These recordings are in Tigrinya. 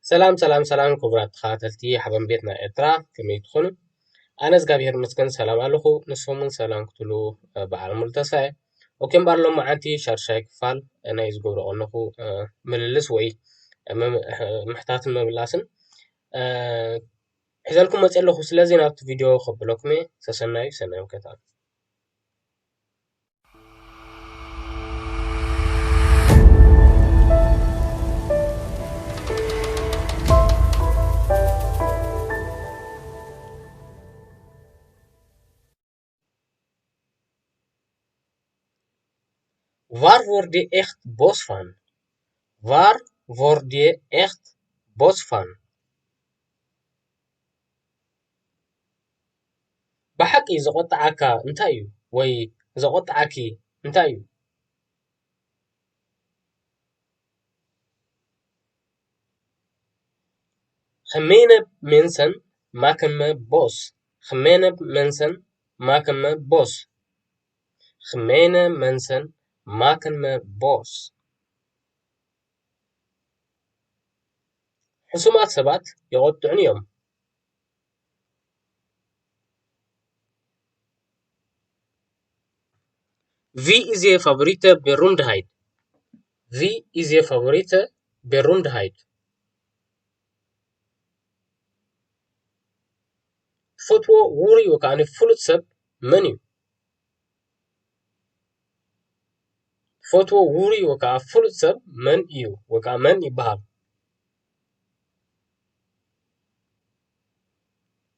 ሰላም ሰላም ሰላም ክቡራት ተኸታተልቲ ሓበን ቤትና ኤርትራ፣ ከመይ ትኾኑ? ኣነ እግዚኣብሔር ይመስገን ሰላም ኣለኹ። ንስኹም እውን ሰላም ክትብሉ በዓል ሙሉ ተስፋ እየ። ኦኬ እምበኣር ሎማዓንቲ ሻድሻይ ክፋል ናይ ዝገብሮ ዘለኹ ምልልስ ወይ ምሕታትን ምምላስን ሒዘልኩም መፅእ ኣለኹ። ስለዚ ናብቲ ቪድዮ ከብለኩም እየ። ሰሰናዩ ሰናዩ ከታል Waar word je echt boos van? Waar word je echt boos van? ብሓቂ ዘቆጣዓካ እንታይ እዩ? ወይ ዘቆጣዓኪ እንታይ እዩ? Gemene mensen maken me boos. Gemene mensen maken me boos. Gemene mensen maken me boos. ሕሱማት ሰባት የቆጥዑን እዮም። Wie is je favoriete beroemdheid? Wie is je favoriete beroemdheid? ትፈትዎ ውሩይ ወይ ከዓ ፍሉጥ ሰብ መን እዩ? ትፈትዎ ውሩይ ወይ ከዓ ፍሉጥ ሰብ መን እዩ ወይ ከዓ መን ይበሃል?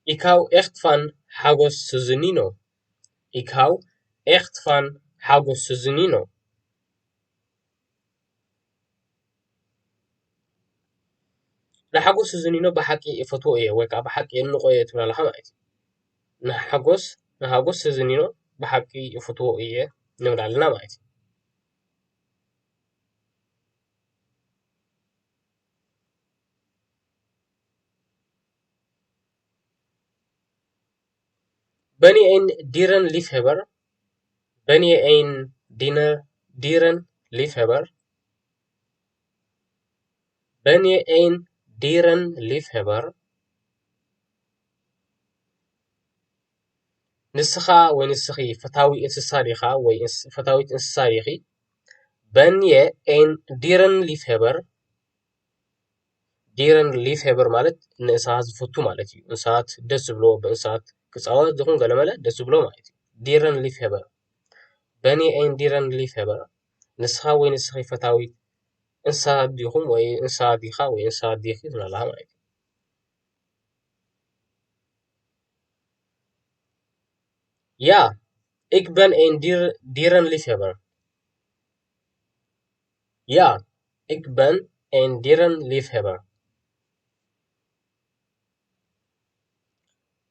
Ik hou echt van ሓጎስ ሱዝኒኖ። Ik hou echt van ሓጎስ ሱዝኒኖ። ንሓጎስ ሱዝኒኖ ብሓቂ እፈትዎ እየ ወይ ከዓ ብሓቂ የድንቆ እየ ትብል ኣለኻ ማለት እዩ። ንሓጎስ ንሓጎስ ሱዝኒኖ ብሓቂ እፈትዎ እየ ንብል ኣለና ማለት እዩ። Ben je een dierenliefhebber? Ben je een diener, dierenliefhebber? Ben je een dierenliefhebber? ንስኻ ወይ ንስኺ ፈታዊ እንስሳ ዲኻ ወይ ፈታዊት እንስሳ ዲኺ? Ben je een dierenliefhebber? Dierenliefhebber ማለት ንእንስሳት ዝፈቱ ማለት እዩ። እንስሳት ደስ ዝብሎ ብእንስሳት ክፃወት ዝኹን ገለመለ ደስ ዝብሎ ማለት እዩ። Dierenliefhebber። Ben je een dierenliefhebber? ንስኻ ወይ ንስኺ ፈታዊት እንስሳት ዲኹም ወይ እንስሳ ዲኻ ወይ እንስሳ ዲኺ ትብል ኣለኻ ማለት እዩ። Ja, ik ben een dier, dierenliefhebber. Ja, ik ben een dierenliefhebber.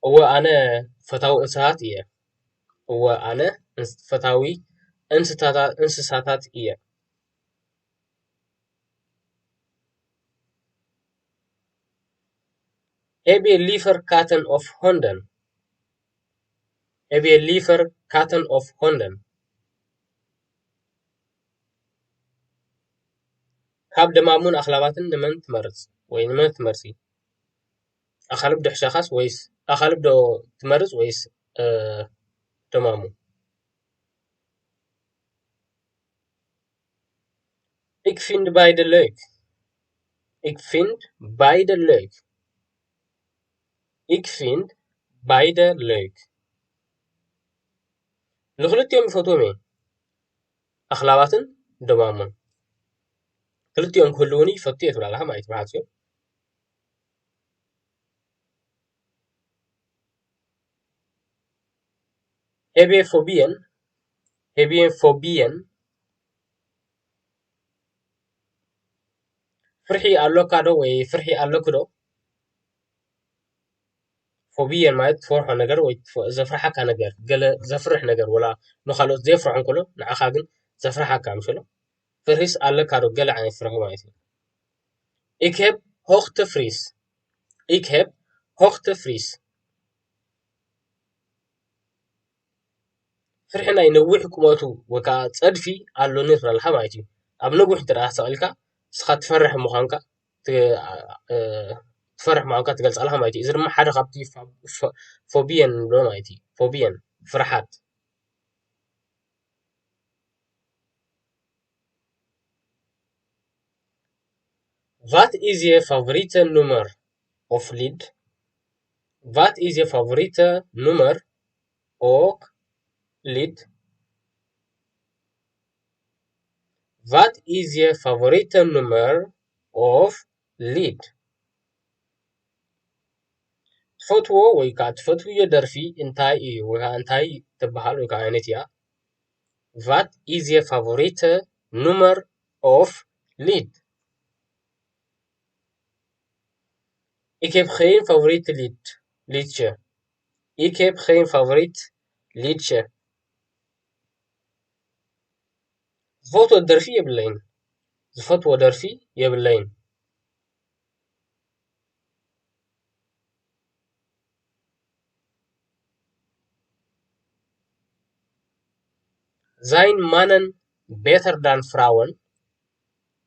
እወ ኣነ ፈታዊ እንስሳት እየ። እወ ኣነ ፈታዊ እንስሳታት እየ። Heb je liever katten of honden? Heb je liever katten of honden? ካብ ደማሙን ኣኽላባትን ንመን ትመርጽ ወይ ንመን ትመርጺ? ኣኻልብ ዶ ሕሸኻስ ወይስ ኣኻልብ ዶ ትመርጽ ወይስ ደማሙ? Ik vind beide leuk. Ik vind beide leuk. Ik vind beide leuk. ንኽልቲኦም ይፈትዎም እየ። ኣኽላባትን ደማሙን ክልቲኦም ክህልውኒ ይፈቱ እየ ትብል ኣለኻ ማለት እዩ ብሓፂሩ። Heb je fobieën? Heb je fobieën? ፍርሒ ኣሎካ ዶ ወይ ፍርሒ ኣሎክ ዶ? Fobieën ማለት ትፈርሖ ነገር ወይ ዘፍርሓካ ነገር፣ ገለ ዘፍርሕ ነገር፣ ወላ ንኻልኦት ዘየፍርሖ እንከሎ ንዓኻ ግን ዘፍርሓካ ምሽ ኣሎ። ፍርሂስ ኣለካ ዶ? ገለ ዓይነት ፍርሒ ማለት እዩ። Ik heb hoogtevrees. Ik heb hoogtevrees. ፍርሒ ናይ ነዊሕ ቁመቱ ወይ ከዓ ፀድፊ ኣሎኒ ትብል ኣለኻ ማለት እዩ። ኣብ ነዊሕ እንተ ደኣ ተሰቒልካ ንስኻ ትፈርሕ ምዃንካ ት- እ፣ ትፈርሕ ምዃንካ ትገልጻ ኣለኻ ማለት እዩ። እዚ ድማ ሓደ ካብቲ ፋ- ፎ- ፎቢየን ንብሎ ማለት እዩ። ፎቢየን፣ ፍርሓት። Wat is je favoriete nummer of lied? Wat is je favoriete nummer of lied? Wat is je favoriete nummer of lied? ትፈትዎ ወይ ከዓ ትፈትውዮ ደርፊ እንታይ እዩ? ወይ ከዓ እንታይ ትበሃል ወይ ከዓ ዓይነት እያ? Wat is je favoriete nummer of lied? Ik heb geen favoriete lied, liedje. Ik heb geen favoriet liedje. ዝፈትዎ ደርፊ የብለይን። ዝፈትዎ ደርፊ የብለይን። Zijn mannen beter dan vrouwen?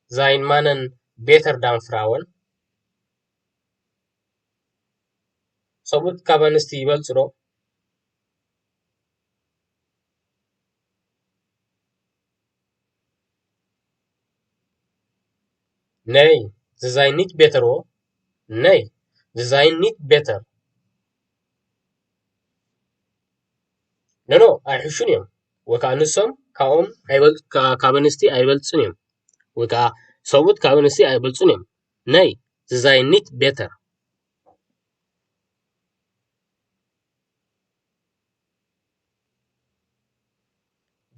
Zijn mannen beter dan vrouwen? ሰብኡት ካብ ኣንስቲ ይበልጹ ዶ? Nee, ze zijn niet beter hoor. Nee, ze zijn niet beter. No, no, ኣይሕሹን እዮም። ወይ ከዓ ንሶም ካብኦም ኣይበል- ካ- ካብ ኣንስቲ ኣይበልጹን እዮም። ወይ ከዓ ሰብኡት ካብ ኣንስቲ ኣይበልጹን እዮም። Nee, ze zijn niet beter.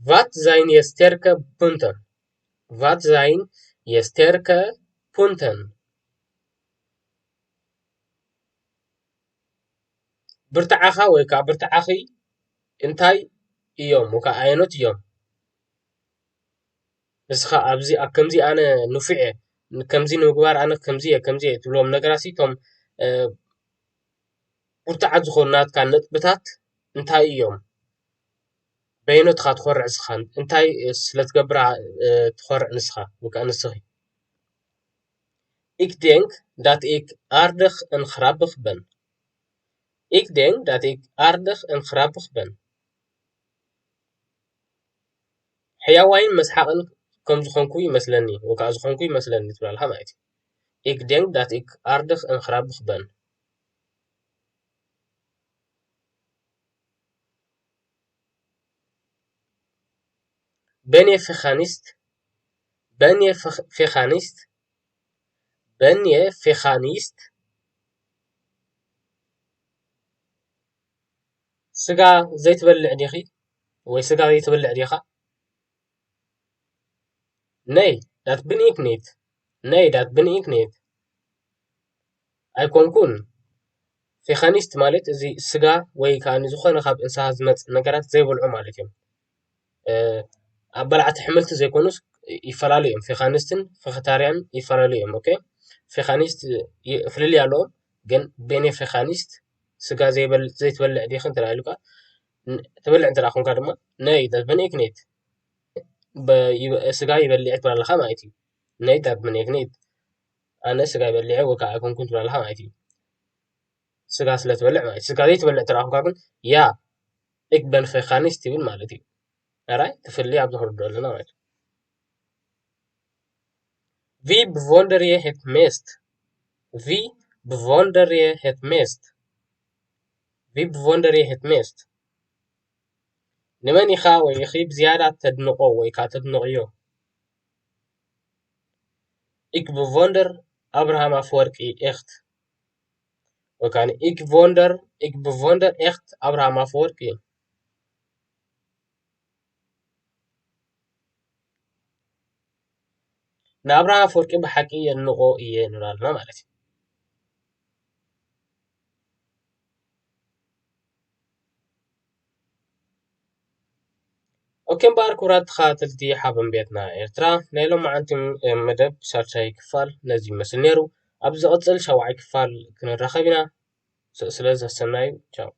Wat zijn je sterke punten? Wat zijn je sterke punten? ብርትዓኻ ወይ ከዓ ብርትዓኺ እንታይ እዮም ወይ ከዓ ኣየኖት እዮም? ንስኻ ኣብዚ ኣብ ከምዚ ኣነ ንፉዕ እየ፣ ከምዚ ንምግባር ኣነ ከምዚ እየ ከምዚ እየ ትብሎም ነገራት እቶም ብርቱዓት ዝኾኑ ናትካ ነጥብታት እንታይ እዮም? በየኖትኻ ትኾርዕ ንስኻ? እንታይ ስለ ትገብራ ትኾርዕ ንስኻ ወይ ከዓ ንስኺ? Ik denk dat ik aardig en grappig ben. Ik denk dat ik aardig en grappig ben. ሕያዋይን መስሓቕን ከም ዝኾንኩ ይመስለኒ ወይ ከዓ ዝኾንኩ ይመስለኒ ትብል ኣለኻ ማለት እዩ። Ik denk dat ik aardig en grappig ben. Ben je veganist? Ben je veganist? Ben je veganist? ስጋ ዘይትበልዕ ዲኺ? ወይ ስጋ ዘይትበልዕ ዲኻ? Nee, dat ben ik niet. Nee, dat ben ik niet. ኣይኮንኩን። ፌኻኒስት ማለት እዚ ስጋ ወይ ከዓ ዝኾነ ካብ እንስሳ ዝመፅእ ነገራት ዘይበልዑ ማለት እዮም። ኣብ በላዕቲ ኣሕምልቲ ዘይኮኑስ ይፈላለዩ እዮም። ፌኻኒስትን ፌኸታርያን ይፈላለዩ እዮም። ኦኬ፣ ፌኻኒስት ፍልልይ ኣለዎም፣ ግን ቤኔ ፌኻኒስት ስጋ ዘይትበልዕ ዲኺ እንተ ኢሉካ፣ ትበልዕ እንተ ኮንካ ድማ፣ ነይ፣ ዳት በን ኤክ ኔት፣ ስጋ ይበልዕ ትብል ኣለኻ ማለት እዩ። ነይ፣ ዳት በን ኤክ ኔት፣ ኣነ ስጋ ይበልዕ ወይ ከዓ ኣይኮንኩን ትብል ኣለኻ ማለት እዩ። ስጋ ስለ ትበልዕ ማለት እዩ። ስጋ ዘይትበልዕ እንተ ኮንካ ግን፣ ያ፣ ik ben veganist ትብል ማለት እዩ። ኣራይ፣ ትፍሊ ኣብዚ ክንርድኦ ኣለና ማለት እዩ። Wie bewonder je het meest? Wie bewonder je het meest? Wie bewonder je het meest? ንመን ኢኻ ወይ ኢኺ ብዝያዳ ተድንቖ ወይ ከዓ ተድንቕዮ? Ik bewonder Abraham Afwerki echt. Of kan ik wonder, ik bewonder echt Abraham Afwerki. ንኣብርሃም ኣፈወርቂ ብሓቂ የድንቖ እየ ንብል ኣለና ማለት እዩ። ኦኬ፣ እምበኣር ክቡራት ተኸታተልቲ ሓበን ቤትና ኤርትራ፣ ናይ ሎማዓንቲ መደብ ሻድሻይ ክፋል ነዚ ይመስል ነይሩ። ኣብ ዝቕጽል ሻውዓይ ክፋል ክንራኸብ ኢና። ስ-፣ ስለ ዘሰናዩ፣ ቻው።